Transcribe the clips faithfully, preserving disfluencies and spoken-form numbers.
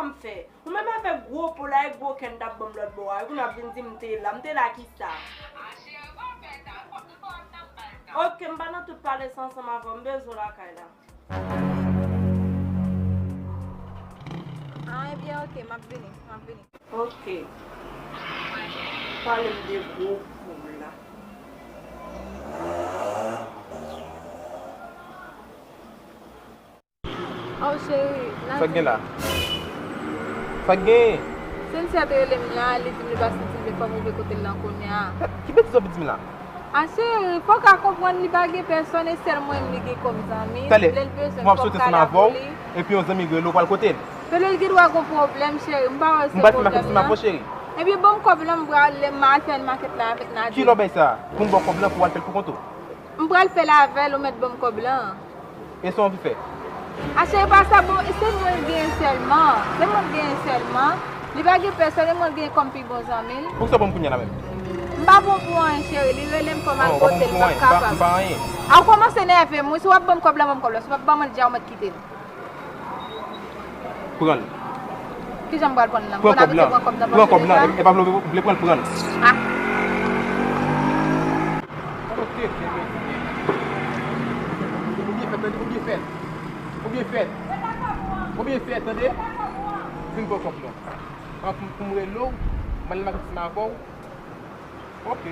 M fè. Ou menm avèk gwo po la e gwo kè n t ap ban m lòt bò a, epi n ap vin di m te la. M te la kisa? Ok, m pa nan tout pale sa ansanm avè w, m bezwen w lakay la. Ah, ebyen, ok, m ap vini, m ap vini. Ok. Pale m de gwo po la. Oh, cheri, sa k gen la? Sa k gen? Cynthia te rele m la, li di m li pa santi l fè move kote l lan kounye a. Ki betiz w ap di m la? A cheri, fò w ka konprann li pa gen pèsòn, e sèl mwen menm li gen kòm zanmi. Talè, lè l bezwen m ap soti ansanm avè w, epi yon zanmi rele w pral kote l. Talè l gen dwa gon pwoblèm, cheri, m pa wè se pwoblèm nan. Ebyen, ban m kòb lan, m pral, m al fè makèt la avèk Nadine. Kilè w bay sa? Pou m ba w kòb lan, pou w al fè l pou kont ou? M pral fè l avè l, ou mèt ban m kòb lan. E sa w anvi fè? A cheri, pa sa, bon, e se mwen l genyen sèlman. Se mwen l genyen sèlman. Li pa gen pèsòn, e mwen l genyen kòm pi bon zanmi l. Poukisa w pran m kounye a la menm? M pa pran w pou anyen, cheri. Li rele m fò m al kote l, m p ap kapab. Non, w pa pran m pou anyen, m pa, m pa anyen. A w kòmanse nève m, wi. Si w ap ban m kòb la, ban m kòb la. Si w p ap ban mwen l, di a w mèt kite l. Pran l. Kijan m pral pran l lan? Pran kòb lan. Pran kòb lan. E, e pa vle, vle pran l, pran l. Ah. Ok, ok, ok. Ou byen fè, tande, ou byen fè. Ou byen fè. Ou byen fè, tande. Vin pran kòb lan. An, pou, pou m rele w, m al nan makèt ansanm avè w. Ok.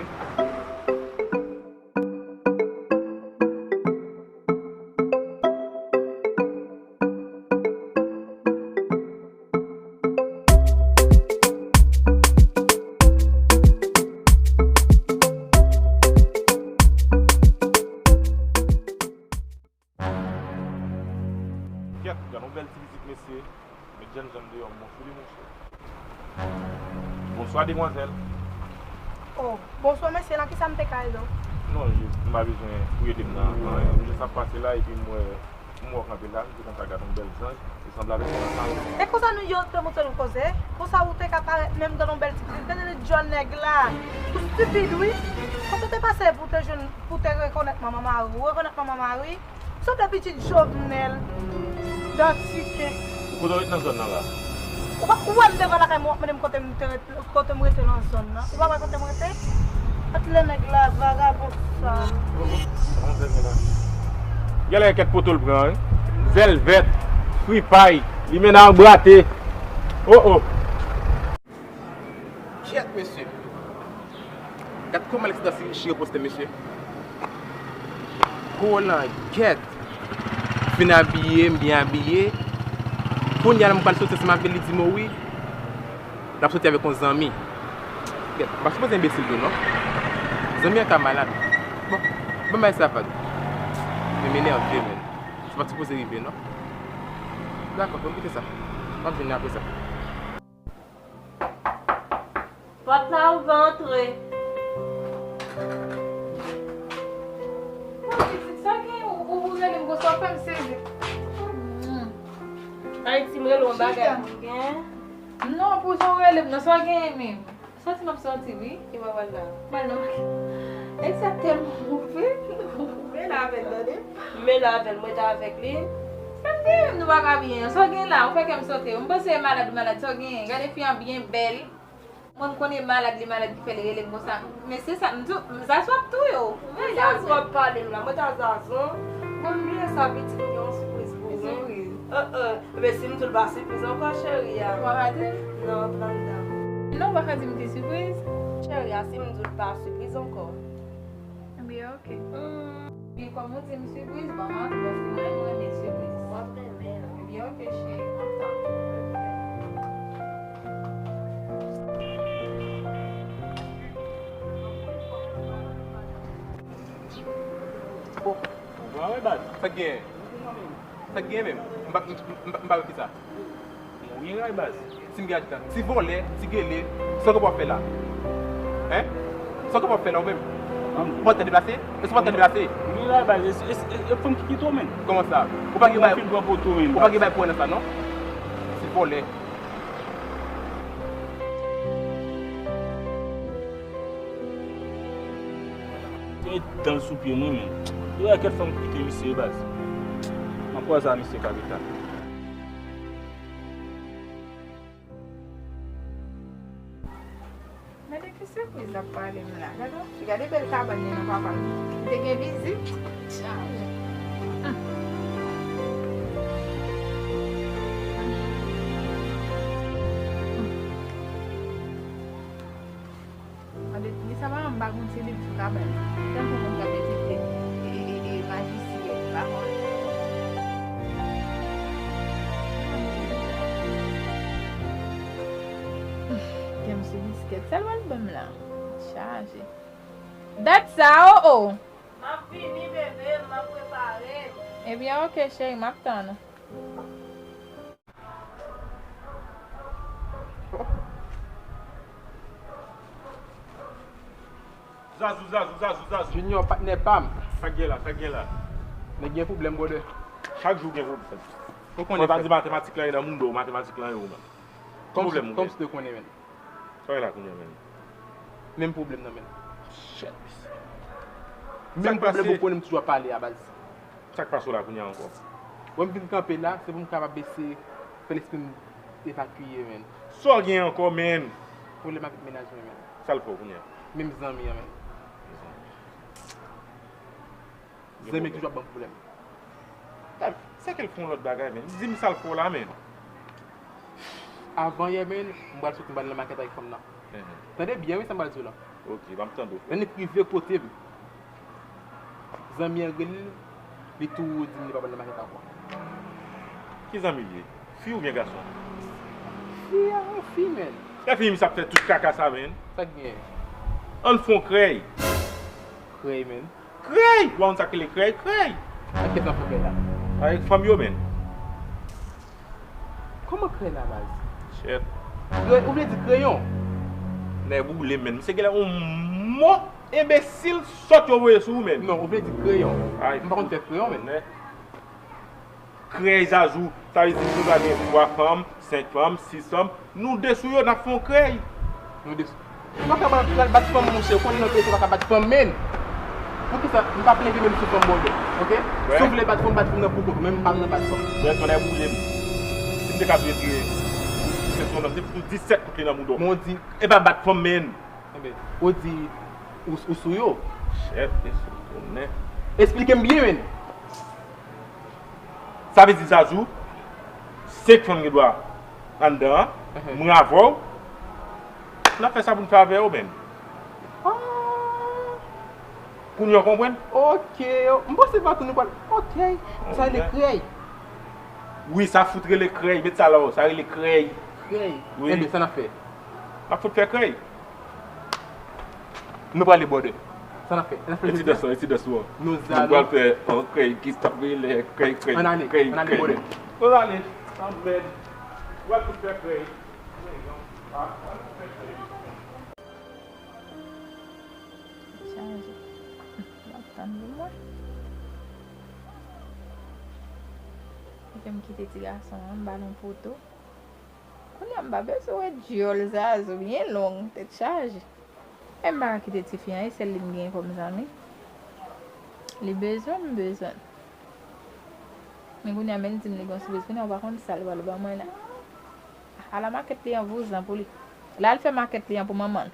Kèt, gad yon bèl ti pitit, mesye. Met jènjan deyò, m bon sou li, monchè. Bonswa, demwazèl. Oh, bonswa, mesye, nan kisa m te ka ede w? Non, m pa bezwen pou ede m nan anyen. M jis ap pase la, epi m wè, m wè w kanpe la, m te kontan gade yon bèl zanj, li sanble avèk yon zanj. E konsa nou yo te montre nou koze? Konsa ou te ka parèt menm gade yon bèl ti pitit? Gade le djòl nèg la! Ou stipid, wi! Kote w te pase pou te jwenn, pou te rekonèt manman mari w? Ou rekonèt manman mari? Sanble pitit Jovenel, dan tiken. Kote w ret nan zòn nan la? Ou pa, ou wè m devan lakay mwen, w ap mande m kote m te ret, kote m rete nan zòn nan. Ou pa wè kote m rete? Gad le nèg la, vagabon sal. Genlè kèk poto l pran, wi. Zèl vèt, fripay, li mennen anbrate. Oh, oh. Kyèt, mesye. Gad kòman Alex Darcy chire pòs li, mesye. Gwo langèt. Fin abiye, m byen abiye. Kounye a la, m pral soti ansanm avè l, li di m wi. L ap soti avèk yon zanmi. Gèt, m pa sipoze enbesil tou, non. Zanmi an ka malad. Bon, ban m bay sa vag. Men m enève, men. Sa pa t sipoze rive, non. Dakò, ban m kite sa. M ap vini apre sa. Pòt la ouvè, antre. Bon, pitit, sa gen ou, ou, ou rele m konsa, w fè m sezi. Hmm. Ayiti, m rele w yon bagay pou gen. Non, pou sa w rele m nan, sa w genyen menm? Sòti m ap sòti, wi. Ki mwen wè la. Mwen non. Nèg sa tèlman move. Mele avè l, tande. Mele avè l, mwen te avèk li. Sa m genyen, nou pa ka byen. Sa w gen la, ou fè kè m sote. M panse e malad, ou malad, sa w genyen. Gade fi an byen bèl. Mwen m konnen malad, li malad ki fè l rele m konsa. Men se sa, m di w, Zazou ap touye w. Mwen Zazou ap pale m la, mwen ta Zazou. Mwen bliye sa pitit, m gen yon sipriz pou ou. Sipriz? Hein, hein. Ebyen, si m di w l pa sipriz ankò, cheri a. Ou pa ka di m? Non, antre anndan. Non, ou pa ka di m ki sipriz? Cheri a, si m di w l pa sipriz ankò. Ebyen, ok. Hmm. Ebyen, kòm ou di m sipriz, ban m antre, paske mwen, mwen renmen sipriz. W ap renmen. Ebyen, ok, cheri, m ap tann. Bon. Bon, wi, baz. Sa k genyen? Sa k genyen menm? M pa, m, m, m pa wè kisa. Mwen gen ray, baz. Ti m gen ajitan. Ti vòlè, ti gele. Sa w gen pou w ap fè la? Hein? Sa w gen pou w ap fè la ou menm? Ou pa t ka deplase? Èske w pa t ka deplase? Mwen gen ray, baz. E, e, e, e fanm ki kite w menm? Kòman sa? Ou pa gen bay, ou pa gen bay pou wè nan sa, non? Ti vòlè. Te dan l sou pye mwen, men. Yo, kèt fanm kite misye, baz. M ap kwaze a misye kapital. Miz ap pale m la. Gade, gade bèl kabann li nan papa l. Li te gen vizit. Chaje. Gade, li sa pa anba gon ti liv sou kabann. Tankou moun k ap etidye, e, e, e, e, majisyen, pa konn. Gen m sou biskèt. Sa l pral ban m la? Chaje. Dat sa, o, o. M ap vini, bebe, m ap prepare m. Ebyen, oke, cheri, m ap tann ou. Zazou, Zazou, Zazou, Zazou. Junior, patnè pa m. Sa k gen la, sa k gen la? Nèg gen pwoblèm, brother. Chak jou gen pwoblèm. Ou konnen, frè. Mwen pa di matematik lan e nan mouda w, matematik lan e ou menm. Ki pwoblèm ou gen? Kòmsi te konnen, menn. Sa w la kounye a, menn? Menm pwoblèm nan, menn. Shit. Menm pwoblèm ou konnen m toujou ap pale a, baz. Sa k pase w la kounye a ankò? Wè m vin kanpe la, se pou m kapab eseye fè lespri m evakiye, menn. Sa w gen ankò, menn? Pwoblèm avèk mennaj mwen, menn. Sa l fè w kounye a? Menm zanmi an, menn. Zanmi an toujou ap ban m pwoblèm. Sa ke l fè yon lòt bagay, menn? Di m sa l fè w la, menn. Avan yè, menn, m pral soti, m pral nan makèt avèk fanm nan. Tande byen, wi, sa m pral di w la. Ok, m ap tande w. Lè n rive kote m, zanmi an rele l, li tou di m li pa pral nan makèt ankò. Ki zanmi l ye? Fi oubyen gason? Fi a, yon fi, menn. Lè fini, misye ap fè tout kaka sa, menn. Sa k gen? Ann fè yon krèy. Krèy, menn. Krèy! Ou pa konn sa k rele krèy? Krèy! Ak kiyès w ap fè krèy la? Avèk fanm yo, menn. Kòman krèy la, baz? Shit. Krèy, ou vle di kreyon? Nèg boule m, menn. Misye genlè yon mo enbesil sòt yo voye sou ou, menn. Non, ou vle di kreyon. M pa konn fè kreyon, menn. Krèy, Zazou, sa vle di nou ka gen twa fanm, senk fanm, sis fanm, nou de sou yo, n ap fè yon krèy. Nou de sou. Ou pa ka pral bat fanm, monchè, ou konnen nan peyi sa ou pa ka bat fanm, menn. Poukisa m p ap leve men m sou fanm, brother? Ok? Si w vle bat fanm, bat fanm nan pou kont ou, men m pa nan bat fanm. Bref, mwen nèg boule m. Si m te ka retire, se son nonm, se pou disèt kout li nan mouda w. Mon di. E pa bat fanm, menn. Enben, ou di ou, ou sou yo. Shit, mesye, tounen. Esplike m byen, menn. Sa vle di, Zazou, senk fanm gen dwa anndan an, mwen avè w, n ap fè sa pou n fè avè yo, menn. Ah. Kounye a w konprann? Ok, m panse pa tou nou pral, ok, sa rele krèy. Wi, sa fout rele krèy, met sa la w, sa rele krèy. Krèy? Wi. Enben, sa n ap fè? N ap fout fè krèy. Nou prale, brother. Sa n ap fè? N ap fè jodi a? Etidans lan, etidans lan. Nou pral fè yon krèy ki t ap rele krèy, krèy, krèy, krèy. Ann ale, ann ale, brother. Ann ale. Anmèd. Nou pral fout fè krèy. Chaje. M ap tann pou mwen. Kite m kite ti gason an, m ba l yon poto. Kounye a m pa bezwen wè dyòl Zazou byen long, tèt chaje. E m pa ka kite tifi an, e sèl li m gen kòm zanmi. Li bezwen m, m bezwen l. Men kounye a, men l di m li gen yon sipriz, kounye a ou pa konn sa l pral ban mwen la. Ala makèt li an vouzan pou li. L al fè makèt li an pou manman l.